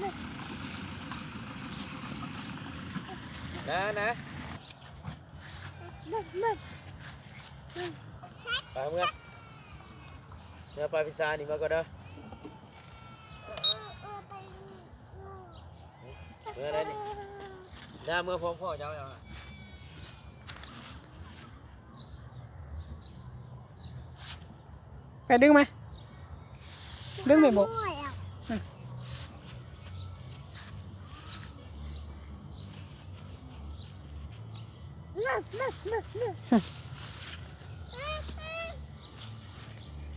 ນາ ນາ ໄປເມືອ ເມືອ ໄປພິຊານີ້ມາກ່ອນເດີ. ເມືອໄດ້ນີ້ ນາ ເມືອພ້ອມພໍ່ເຈົ້າ. ໄປດຶງມາ ດຶງໄປໂບະ.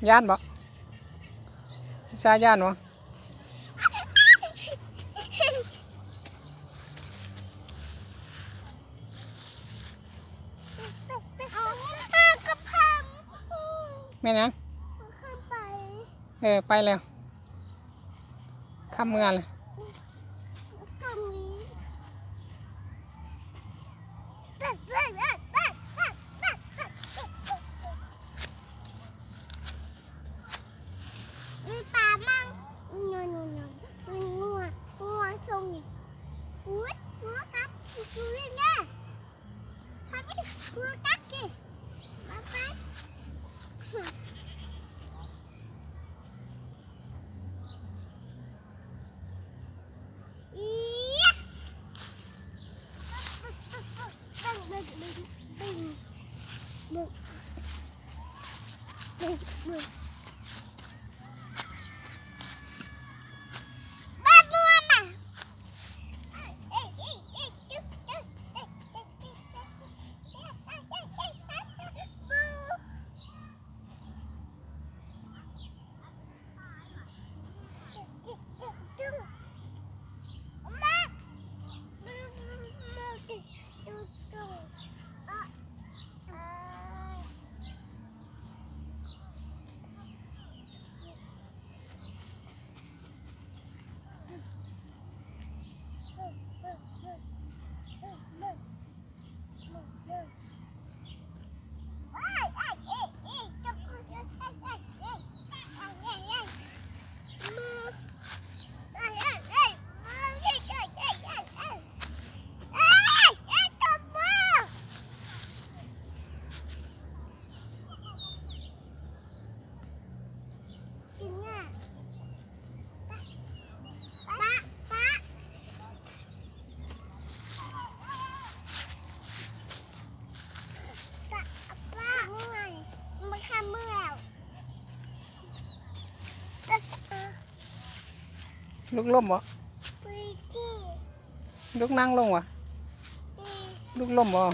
ຢ້ານບໍ່? ຊາຢ້ານບໍ່? ແມ່ນຫຍັງ? ເອີ ໄປແລ້ວ ຂ້າມເມືອແລ້ວ. ມີປາມັງ ງົວ ງົວ ງົວຊົງນີ້ ອຸ້ຍ ງົວກັດ ຢູ່ນີ້ນະ ພາໄປ ງົວກັດຊິ ມາໄປ. ລູກລົ້ມບໍ່? ລູກນັ່ງລົງຫວາ? ລູກລົ້ມບໍ່?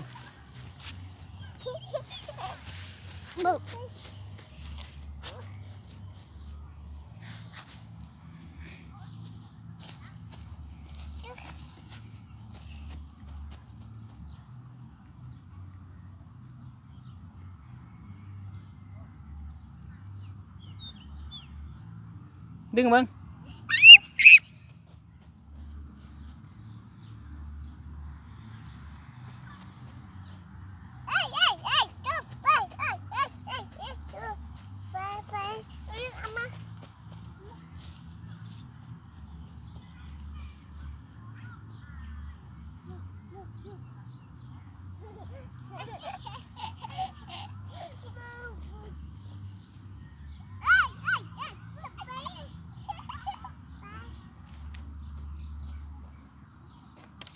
ດຶງເບິ່ງ.